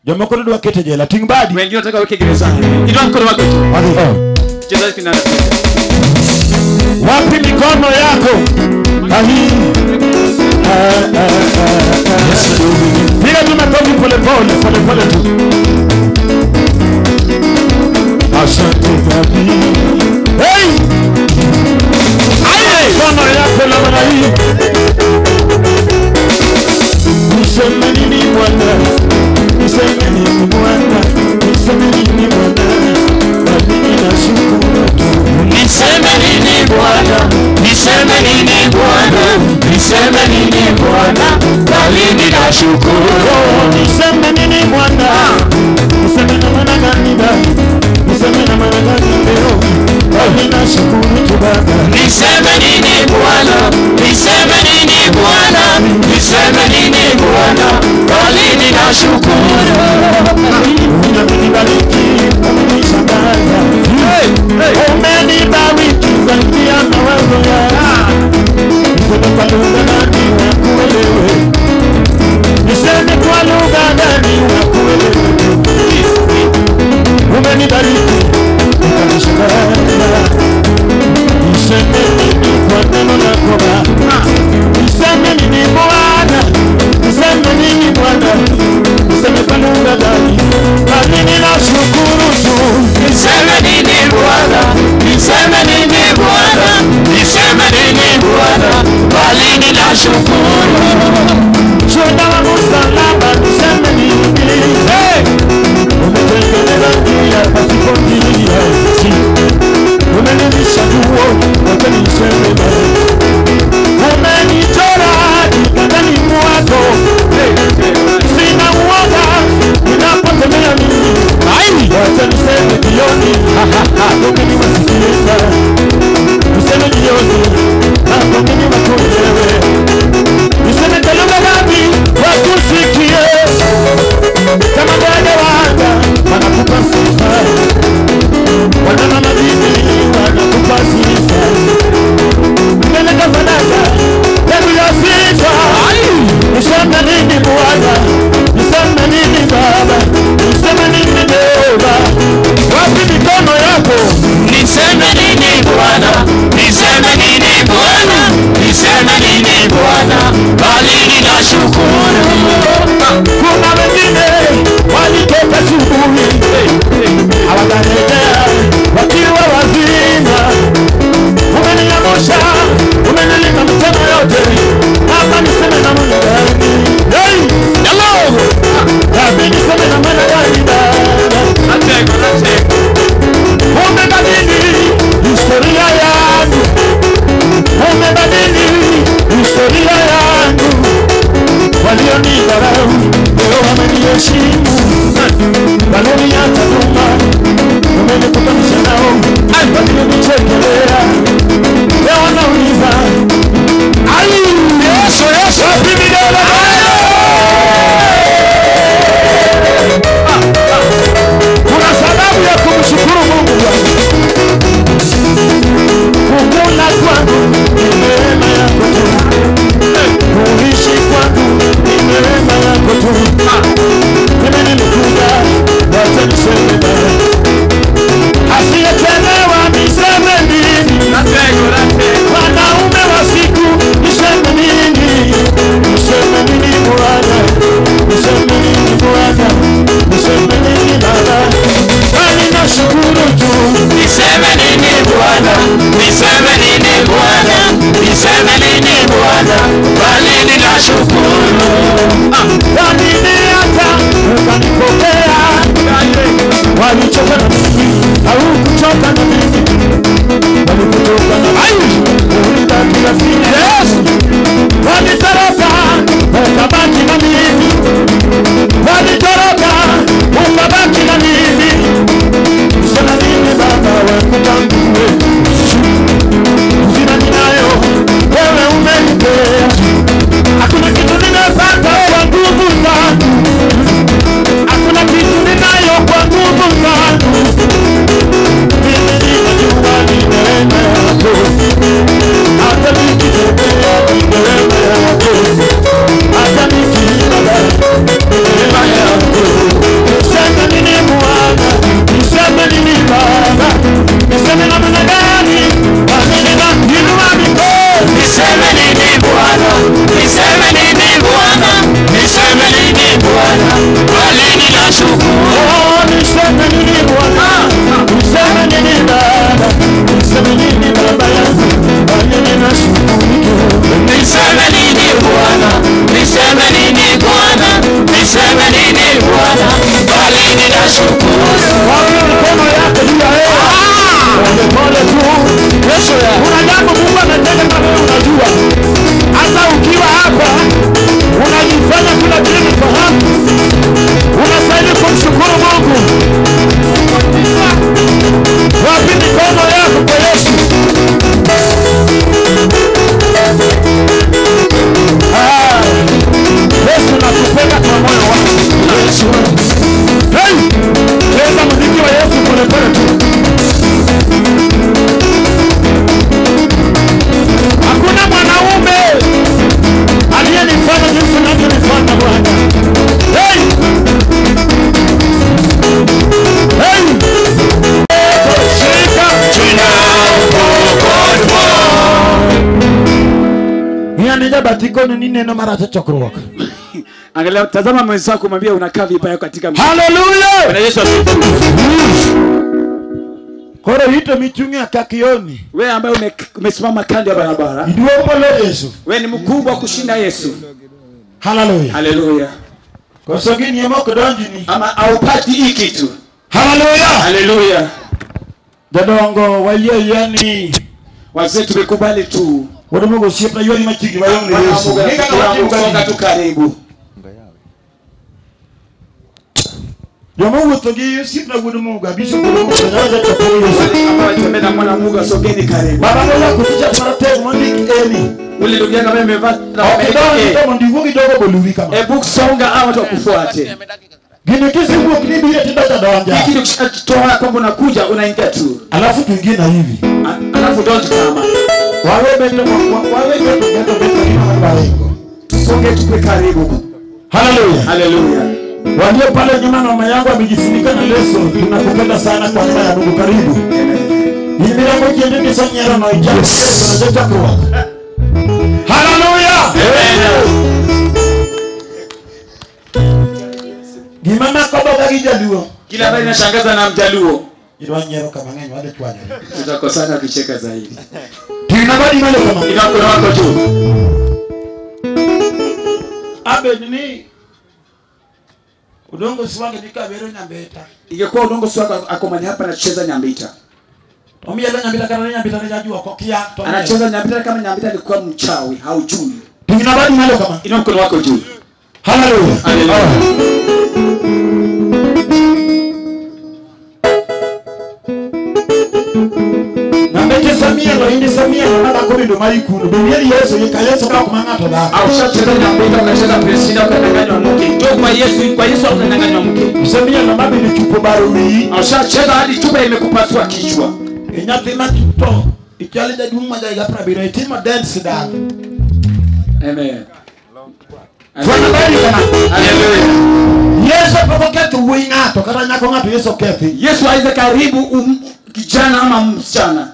Jomoko dwa kete jela ting badi. Wengine wanataka weke gerezani. Inua mkono wako juu. Cheza kinanda. Wapi mikono yako? Ahi. Piga tu makofi pole pole pole pole tu. Asante Baba. Hey! Aye! Mikono yako namna hii. Niseme nini Bwana? Niseme nini Bwana? Niseme nini Bwana? Bali ninashukuru tu. Niseme nini Bwana? Niseme nini Bwana? Niseme nini Bwana? Bali ninashukuru. Niseme nini Bwana? Niseme na maana gani Baba? Niseme na maana gani leo? Bali ninashukuru tu Baba. Niseme nini Bwana? Niseme nini Bwana? Niseme nini Bwana? Bali ninashukuru. Umenibariki, umenishangaza. Umenibariki zaidi ya mawazo yangu. Niseme kwa lugha gani wakuelewe? Niseme kwa lugha gani wakuelewe? Umenibariki, ukanishangaza. Niseme nini kwa neno lako Baba? Niseme nini Bwana? Niseme nini Bwana? Niseme kwa lugha gani? Bali ninashukuru tu. Niseme nini Bwana? Niseme nini Bwana? Niseme nini Bwana? Bali ninashukuru. Shuhuda wa msalaba, niseme nini? Hey! Umetengeneza njia pasipo njia. Umenilisha nguo, wacha niseme Baba. Umenichora kiganjani mwako. Sina uoga ninapotembea mimi. Wacha niseme jioni, hapo mimi wasikiza. Niseme jioni, hapo mimi wakuelewe. Niseme kwa lugha gani wakusikie? Kama ndege wa anga wanakupa sifa, wanyama majini wanakupa sifa. Peleka sadaka hebu ya sifa. Niseme nini Bwana? Niseme nini Baba? Niseme nini Baba? Wapi mikono yako? Niseme nini Bwana? Niseme nini Bwana? Niseme nini Bwana? Bali ninashukuru. Kuna wengine walitoka asubuhi hawajarejea wakiwa wazima. Umeniamsha, umenilinda mchana yote. Hapa niseme namna gani? Hey! Hello! Hapa niseme namna gani Baba? Umebadili historia yangu. Umebadili historia yangu. Walionidharau leo wameniheshimu. Walioniacha nyuma umenikutanisha nao. Walionichekelea leo wanauliza ai, Yesu Yesu, wapi vidole? Kuna sababu ya kumshukuru Mungu. Kukula kwangu ni neema yako tu. Kuishi kwangu ni neema yako tu. Mimi nimekuja, wacha niseme ninashukuru. Niseme nini Bwana, niseme nini Baba, niseme nini Baba yangu, bali ninashukuru. Niseme nini Bwana, niseme nini Bwana, niseme nini Bwana, bali ninashukuru. Wapi mkono yako juu ya hewa? Pole pole tu. Yesu ya. Kuna jambo Mungu ametenda kama wewe unajua. Hata ukiwa hapa unajifanya kila kitu fahamu. Unastahili kumshukuru Mungu. Wapi mikono yako kwa Yesu? Yesu nakupenda kwa moyo wako. Yesu. Hey! Cheza muziki wa Yesu pole pole tu. Hakuna mwanaume aliyenifanya jinsi unavyonifanya Bwana. Hey! Hey! Shika jina lako. Nianija batiko ni neno mara chokruok. Angalia, tazama mwenzako mwambie unakaa vibaya katika. Hallelujah! Bwana Yesu asifiwe. Koro hito michungi akakioni. Wewe ambaye umesimama kando ya barabara. Ndio pole Yesu. Wewe ni mkubwa kushinda Yesu. Hallelujah. Hallelujah. Kwa sababu ni yemo kudonjini. Ama haupati hii kitu. Hallelujah. Hallelujah. Jadongo waye yani wazee tumekubali tu. Wadamungu siepna yoni machigi wayongi Yesu. Nika tu karibu. Jomungu togi siepna gudumungu abisho gudumungu naja chapo Yesu. Hapa tembea na mwana Mungu asogeni karibu. Baba lola kutisha parate mondik eni. Ule ndugu yangu ambaye amevaa na okay, ndio kidogo boluwi kama. Hebu songa hao watu wakufuate. Gine kisi huo kinibi ile tenda dawanja. Hiki ukishatoa kwamba unakuja unaingia tu. Alafu tuingie na hivi. Alafu don't kama. Wawe beto wawe beto beto beto ni Tusonge tukwe karibu. Hallelujah. Hallelujah. Walio pale nyuma na mama yangu amejifunika na leso, tunakupenda sana kwa neema ya Mungu. Karibu. Ni milango kiende sanyera na ijana tunataka kwa. Hallelujah. Amen. Gimana kobo gijaluo. Kila habari inashangaza na mjaluo. Irwanyero kama ngenyo wale chwanyo. Tutakosana kucheka zaidi. Tunabadi male kama. Ina mkono wako juu. Abe nini? Udongo siwange nikabero nyambeta. Ingekuwa udongo siwange akomani hapa anacheza nyambita. Omia la nyambita kana nyambita anajua kwa kia. Anacheza nyambita kama nyambita alikuwa mchawi, haujui. Tunabadi male kama. Ina mkono wako juu. Hallelujah. Hallelujah. Samia hindi Samia na bakuri ndo maikuno bemieli Yesu yeka Yesu kwa kumanga toba au shacheza nyambita ukacheza presida ukadanganywa mke njoo kwa Yesu kwa Yesu ukadanganywa mke Samia na mabi ni chupo barumi au shacheza hadi chupa imekupasua kichwa inyatima kito ikyali da duma da igapra biro itima dance da. Amen. Hallelujah. Yesu pokoketi winga to kata nyako ngato Yesu kethi Yesu aize karibu kijana ama msichana.